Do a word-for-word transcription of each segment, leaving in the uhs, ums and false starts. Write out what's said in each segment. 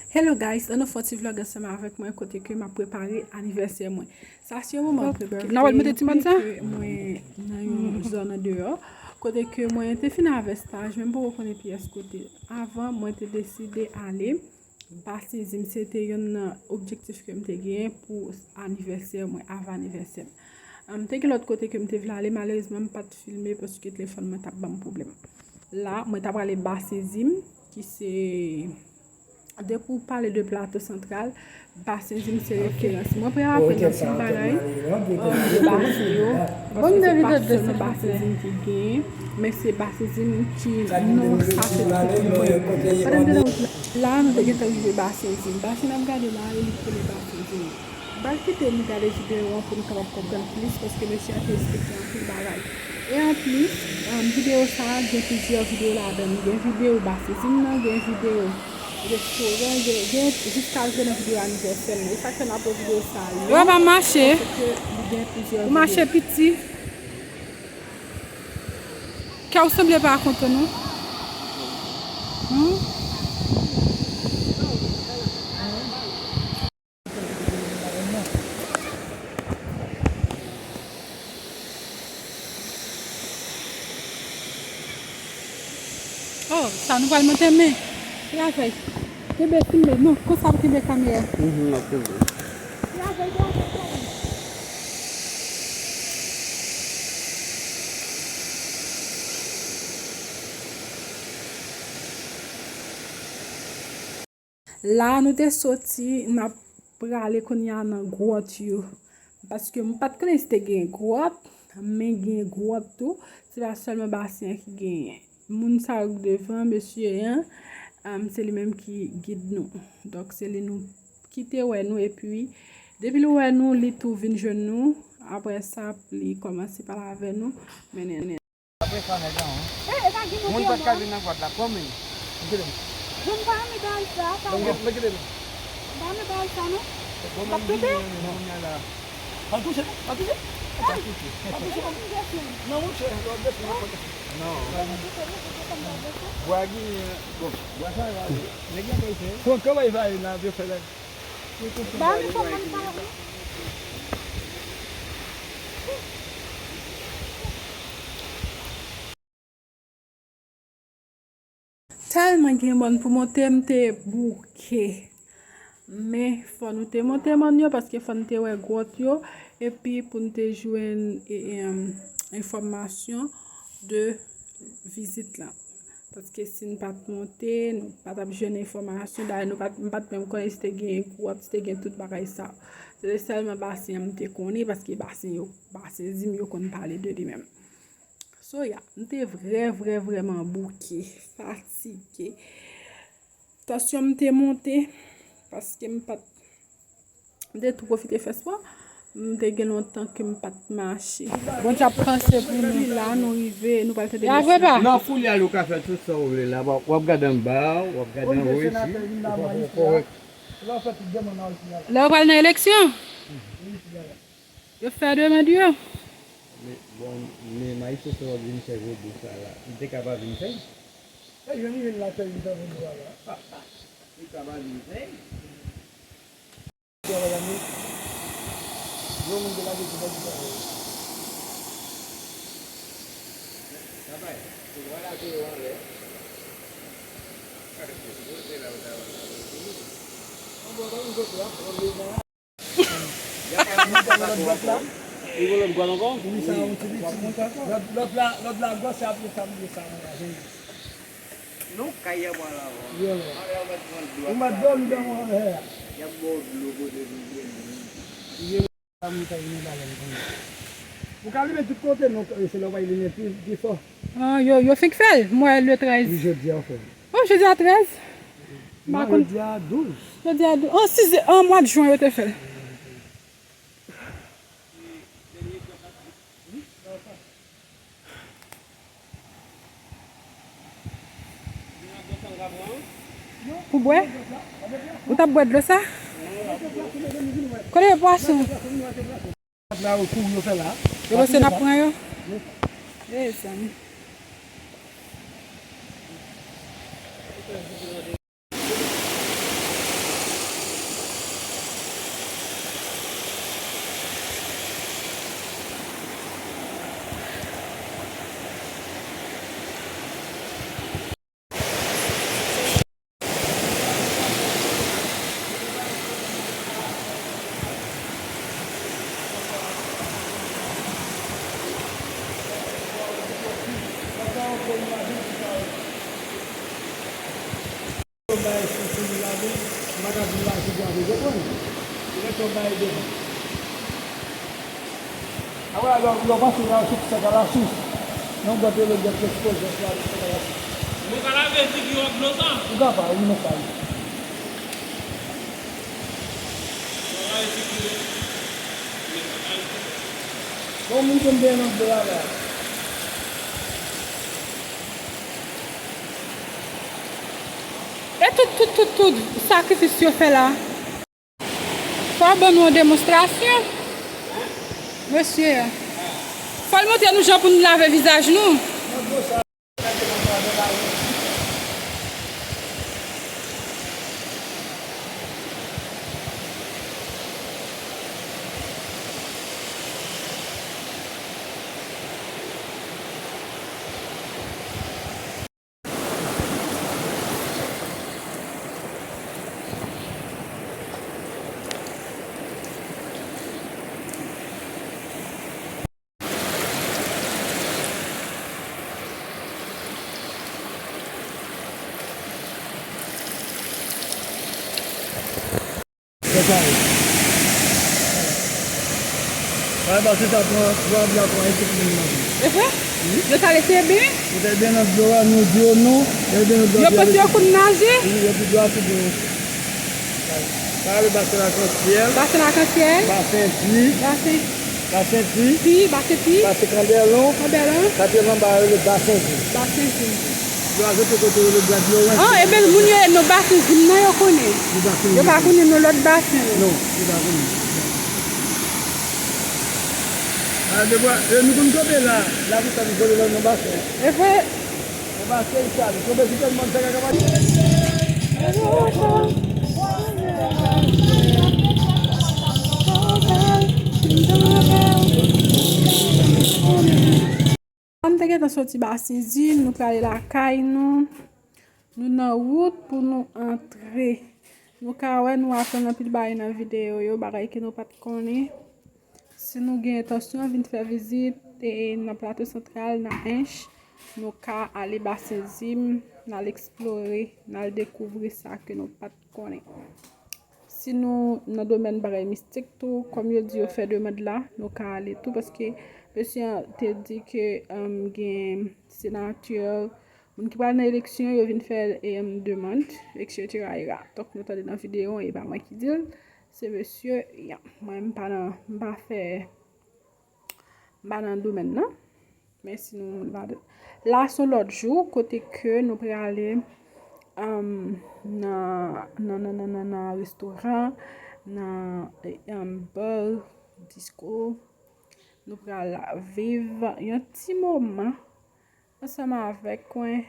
Hello guys, ann nou fè yon ti vlog ansanm avèk mwen kote ke m ap prepare anivèsè mwen. Sa se yon moman trè bèl. N a pral mete ti bann sa? Kote ke mwen nan yon zòn andeyò, kote ke mwen te fin avè staj, men m poko konnen pyès kote. Avan, mwen te deside ale Basen Zim, se te yonn nan objektif ke m te genyen pou anivèsè mwen, avan anivèsè m. An, m te gen lòt kote ke m te vle ale, malerezman, m pa t filme paske telefòn mwen t ap ban m pwoblèm. La, mwen t ap prale Basen Zim, ki se Depi w pale de Plato Santral, Basen Zim se referans. Mwen prale aprann anpil bagay, um, de Basen yo, paske se pa sèlman Basen Zim ki genyen, men se Basen Zim ki non sa se ti mwen. Pandan m te nan wout la, la, nou te gentan rive Basen Zim. Basen n ap gade la, li rele Basen Zim. M pral kite nou gade videyo an pou nou kapab konprann plis, paske mesye a te eksplike anpil bagay. E anplis, um, videyo sa a gen plizyè videyo ladan l. Gen videyo Basen Zim nan, gen videyo restoran, gen, gen jiska rive nan videyo anivèsè m nan. E sa k fè n ap wè videyo sa a long, paske li gen plizyè videyo. Ou mache piti. Kè w sanble pa kontan non. Hmm? Oh, sa nou pral monte men. Travay. Kenbe, kenbe. Non, konsa pou kenbe kamera. Mhm, m ap kenbe. Travay, travay, travay. La nou te soti, n ap prale kounye a nan gwòt yo. Paske m pa t konnen si te gen gwòt, men gen gwòt tou. Se pa sèlman Basen an ki genyen. Moun sa yo k devan, mesye an, um, se li menm ki gid nou. Donk, se li nou ki te wè nou, epi depi l wè nou, li tou vin jwenn nou. Apre sa, li kòmanse pale avè nou. Mennen. Apre sa, nèg la, hein. Moun pa t ka vin nan gwòt la, kòm li. Mete men. Bon, m pa renmen bagay sa, pa bon. Mete men. M pa renmen bagay sa, non. L ap touche? Non. Pa touche, non. Pa touche. Pa touche. Pa touche. Non, monchè, lè w ap desann, w ap desann. Non. Bwa genyen, bon, bwa sa va, nèg la kay fè. Kòman, kòman li va ye la, vye frè la? Ba nou kòman li pa wi. Tèlman gen mòn pou monte, m te bouke. Men, fò nou te monte mòn yo, paske fò n te wè gwòt yo, epi pou n te jwenn, e, e, em, enfòmasyon de vizit lan. Paske si n pa t monte, nou pa t ap jwenn enfòmasyon. Dayè, nou pa t, m pa t menm konnen si te gen gwòt, si te gen tout bagay sa yo. Se te sèlman Basen an m te konnen, paske Basen yo, Basen Zim yo konn pale de li menm. So, ya, m te vrè, vrè, vrèman bouke, fatige. Tansyon m te monte, paske m pa t, m te tou pwofite fè spò. M te gen lontan ke m pa t mache. Bondye ap panse pou nou. Epi la, nou rive, nou pral tande mesye. Nan foulye a, ou ka fè tout sa w vle la. W ap gade anba, w ap gade anwo isi. Ou pa poko wè. Lè yo pral nan eleksyon, yo fè demann yo. Men, bon, men Maestro Sewòl vin fè vodou sa la. Li te ka pa vin fè l. E jwenn li vin la fè li fè vodou a la. Li ka pa vin fè l. Yon moun te lage sou bò di travay. Travay. Ou va lage yo anlè. Yon bò, yon bò, yon bò. Li vo lòt gwal ankò? Wi, sa yon ti piti. Lòt, lòt la, lòt la gwòs, se apre sa, m di sa, mwen pa jwenn. Non, kay a pral avan. Yo. Ou mèt dòmi nan mwen anlè a. Y ap ba w dlo kote pou w dòmi. Yo, sa m ta vin ba lè m konnen. Ou ka limen tout kote, non, se lè w pa limen pi, pi fò. Ah, yo, yo fenk fè l, m wè le trèz. Wi, jodi a, frè. Oh, jodi a trèz? M pa konn. Jodi a douz. Jodi a douz. An, sis, an mwa de jen yo te fè l. Pou bwè? Ou t ap bwè dlo sa? Kote pwason? Yo panse n ap pran yo? Mezanmi. Apre, lè, lè w pase la, soti Santa Lasous, nan yon bòt rele bòt Ekspoze, w ap soti Santa Lasous. Nou ka lave figi w ak dlo sa? Ou ka pa, wi, men sa wi. Bon, moun ke m te nan dlo a la. E tout, tout, tout, tout sakrifis yo fè la. Fò w ban nou yon demonstrasyon. Mesye, fò l montre nou jan pou nou lave vizaj nou. Sa pare. Kay Basen sa pran twa byen twa e senk mil nan. E vre? Wi. Yo t al eseye benyen? Yo t al benyen nan dlo a, nou di yo non. Yo al benyen nan dlo a, yo panse yo konn naje? Wi, yo di dlo a tou bon. Sa rele Basen Lakantyèl. Basen Lakantyèl. Basen Di. Basen Basen Ti. Ti, Basen Ti. Basen Kanbèlon. Kanbèlon. Katye anba rele Basen Di. Basen Di. Yo a soti kote rele Gad Lorens. An, ebyen, moun yo ye non Basen Di nan yo konnen. Yo pa konnen non lòt basen yo. Non, yo pa konnen. A, de bwa, e, nou konn tonbe la, la ki sa nou tonbe la nan basen. E vre. Nan basen sa, nou tonbe sou tèlman sa kaka. An, nou te gentan soti Basen Di, nou prale lakay nou. Nou nan wout pou nou antre. Nou ka wè nou aprann anpil bagay nan videyo yo, bagay ke nou pa t konnen. Si nou gen entansyon vin fè vizit, e, nan Plato Santral, nan Ench, nou ka ale Basen Di, n al eksplore, n al dekouvri sa ke nou pa t konnen. Si nou nan domèn bagay mistik tou, kòm yo di yo fè demann la, nou ka ale tou, paske mesye an te di ke, em, gen senatè, moun ki pral nan eleksyon, yo vin fè, em, demann, et cetera. Donk, nou tande nan videyo an, e pa mwen ki di l, se mesye an. Mwen, m pa nan, m pa fè, m pa nan domèn nan. Men si nou la, la se yon lòt jou, kote ke nou prale, em, nan, nan, nan, nan, nan, nan restoran, nan, em, bar, disko. Nou pral viv yon ti moman ansanm avèk mwen.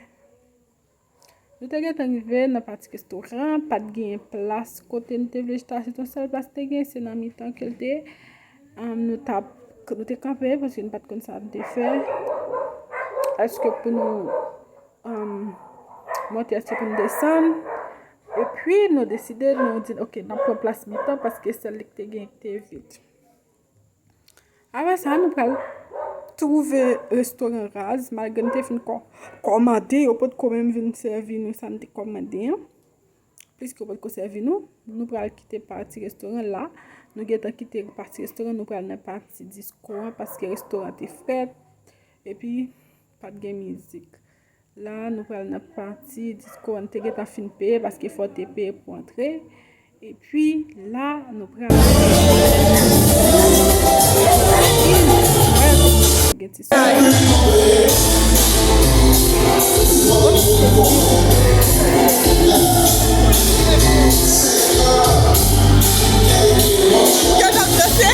Nou te gentan rive nan pati restoran, pa t gen plas kote nou te vle chita, se t yon sèl plas te gen, se nan mitan ke l te. Em, nou t ap, nou te kanpe, paske nou pa t konn sa nou te fè. Èske pou nou, em, monte, èske pou nou desann? Epi, nou deside, nou di, "Ok, n ap pran plas mitan," paske sèl li ki te gen ki te vid. Apre sa, nou pral twouve restoran raz, malgre nou te fin kò-, kòmande, yo potko menm vin sèvi nou sa nou te kòmande an. Pliske yo potko sèvi nou, nou pral kite pati restoran la. Nou gentan kite pati restoran, nou pral nan pati disko an, paske restoran te frèt. Epi, pa t gen mizik. La, nou pral nan pati disko an. Te gentan fin peye, paske fò w te peye pou antre. Epi, la, nou pral gen ti sou. Yo t ap danse.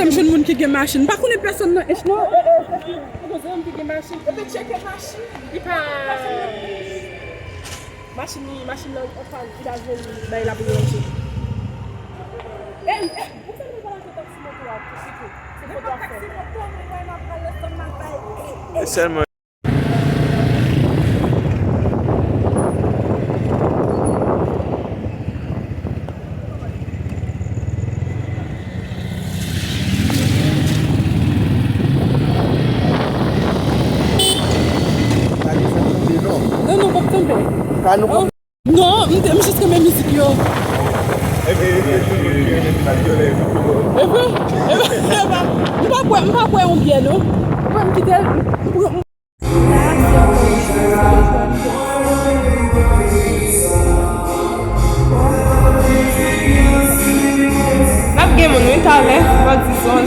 M jwenn moun ki gen machin. M pa konnen pèsonn nan H non. Poko jwenn moun ki gen machin. Epi tcheke machin. Li pa machin li, machin nan anpàn, li pa jwenn bagay la pou l ranje. Ey, ey, ou fè nou pale ak taksi moto a tou, se tou. Se foto a fè. Taksi moto, mwen wè m ap pale sèlman bay. E sèlman. Non, non, p ap tonbe. Non, m te, m jis renmen mizik yo. E vre? E vre? M pa kwè, m pa kwè yon byè, non. Ou wè m kite l, m, m, N ap gen moun, wi, talè, bò dizon.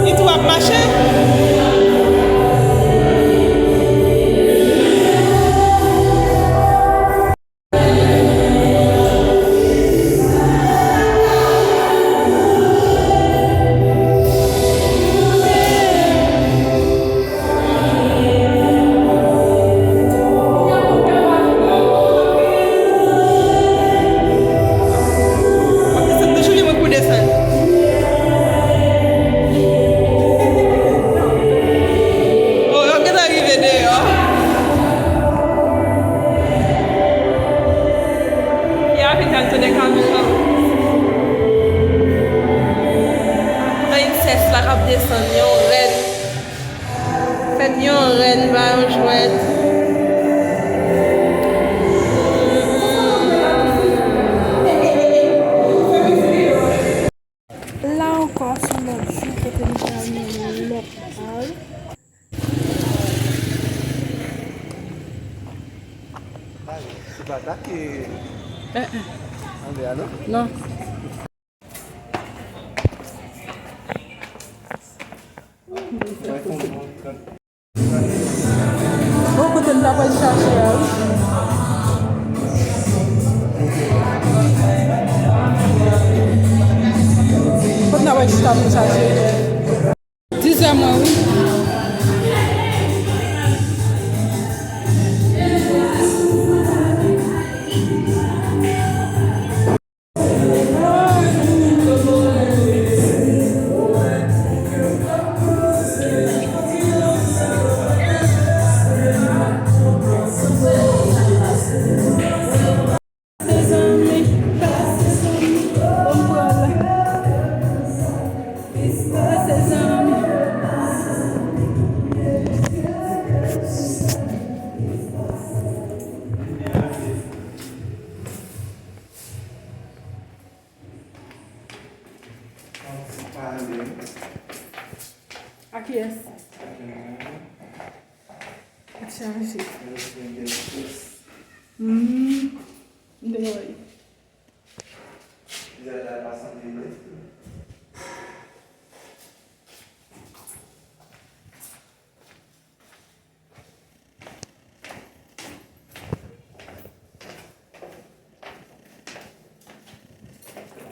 Li tou ap mache. Oh, yo gentan rive deyò. Fia vin al tounen kamyon an. Princess la k ap desann, yon rèn. Fèt yon rèn, ba yon jwèt. La ankò, se yon lòt jou kote nou pral nan yon lòt kay. Se pa atake anlè a, non? Non. Bon, kote m ta pral chache a, wi. Kote m ta pral chita pou chache? Dizè mwen, wi. A kiyès? Ap chache. Hmm. M te wè.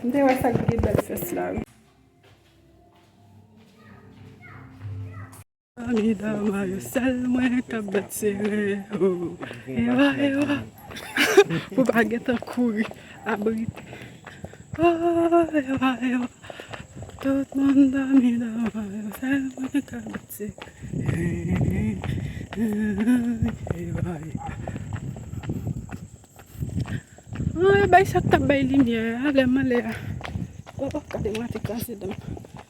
M te wè sa k gen bèl fès la, wi. Dòmi dòman yo sèl mwen k ap bat sere, oh. Ewa, ewa. Pou pa gentan kouri, abrite. Oh, ewa, ewa. Tout moun dòmi dòman yo sèl mwen k ap bat sere. Ewa, ewa. Oh, e bay sa k t ap bay limyè a, lè m ale a. Oh, oh, gade mwen te kraze dan m.